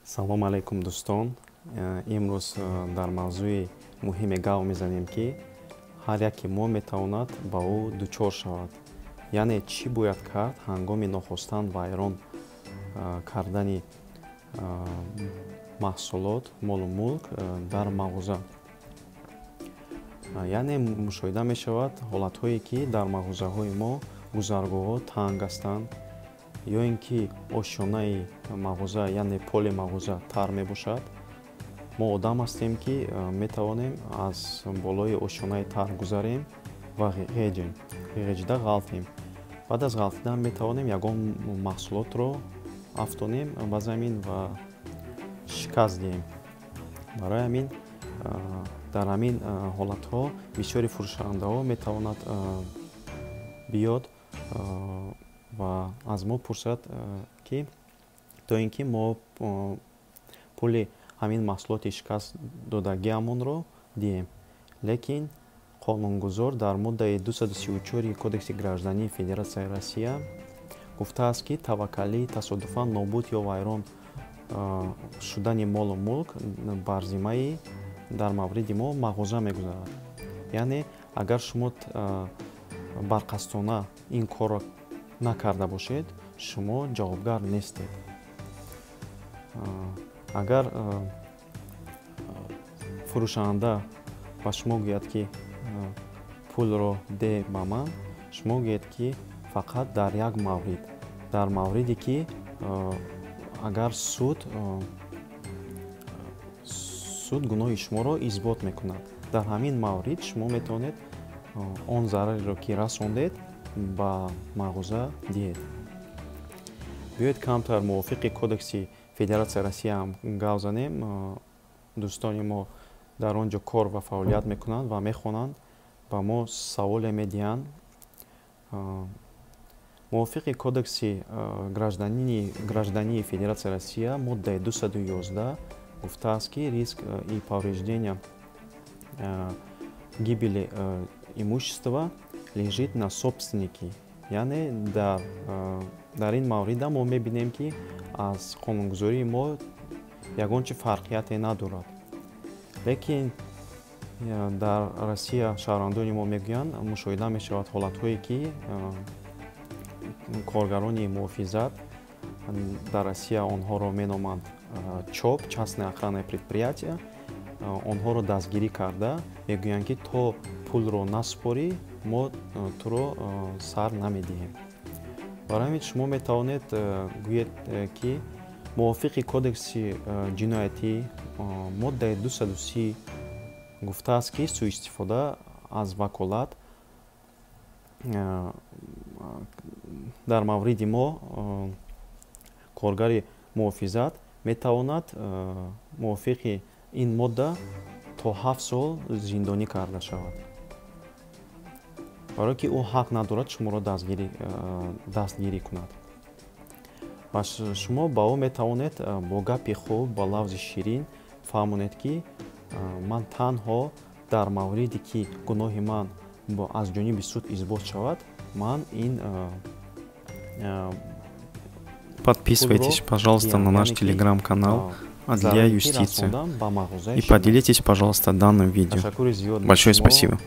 Салом алейкум, дӯстон. Имрӯз дар мавзӯи муҳиме гап мезанем, ки ҳар яке мо метавонад ба ӯ дучор шавад, яъне чӣ бояд кард ҳангоми нохостан вайрон кардани маҳсулот, молу мулк дар мағоза. Яъне мушоҳида мешавад ҳолатҳое, ки дар мағозаҳои мо гузаргоҳҳо танг ҳастанд ё ин ки ошёнаи мағоза, яъне поли мағоза тар мебошад. Мо одам ҳастем, ки метавонем аз болои ошёнаи тар гузарем ва ғеҷем, ғеҷида ғалтем. Баъд аз ғалтидан метавонем ягон маҳсулотро афтонем ба замин ва шикаст диҳем. Барои ҳамин дар ҳамин ҳолатҳо бисёри фурӯшандаҳо метавонад биёд ва аз мо пурсад, ки то ин ки мо пули ҳамин маҳсулоти шикаст додагиамонро диҳем. Лекин қонунгузор дар моддаи 234 Кодекси граждании Федератсияи Россия гуфтааст, ки таваккалӣ тасодуфан нобуд ё вайрон шудани молу мулк бар зиммаи дар мавриди мо мағоза мегузарад. Яъне агар шумо барқасдона ин корро накарда бошед, шумо ҷавобгар нестед. Агар фурӯшанда ба шумо гӯяд, ки пулро де ба ман, шумо гӯед, ки фақат дар як маврид, дар мавриде ки агар суд гуноҳи шуморо исбот мекунад, дар ҳамин маврид шумо метавонед он зарареро, ки расондед, ба мағоза диҳед. Биёед, камтар мувофиқи Кодекси Федератсияи Россияам гап занем. Дӯстони мо дар он ҷо кор ва фаъолият мекунанд ва мехонанд, ба мо саволе медиҳанд. Мувофиқи Кодекси граждании Федератсияи Россия моддаи 211 гуфтааст, ки риск и повреждения, гибели имущества лежит на собственнике. Яъне дар ин маврида мо мебинем, ки аз қонунгузории мо ягон чи фарқияте надорад. Лекин дар Россия шаҳрвандони мо мегӯянд, мушоҳида мешавад ҳолатҳое, ки коргарони муҳофизат, дар Россия онҳоро меноманд ЧОП, частное охранное предприятие, онҳоро дастгирӣ карда мегӯянд, ки то пулро насупорӣ, мо туро сар намедиҳем. Барои ҳамин шумо метавонед гӯед, ки мувофиқи Кодекси ҷиноятӣ моддаи 230 гуфтааст, ки суистифода аз ваколат дар мавриди мо коргари муҳофизат метавонад мувофиқи ин модда то 7 сол зиндонӣ карда шавад, барое ки ӯ ҳақ надорад шуморо дастгирӣ кунад. Ва шумо ба ӯ метавонед бо гапи хуб, ба лафзи ширин фаҳмонед, ки ман танҳо дар мавриде, ки гуноҳи ман аз ҷониби суд исбот шавад, ман ин Подписывайтесь, пожалуйста, на наш телеграм-канал «Адлия Юстиция» и поделитесь, пожалуйста, данным видео. Большое спасибо.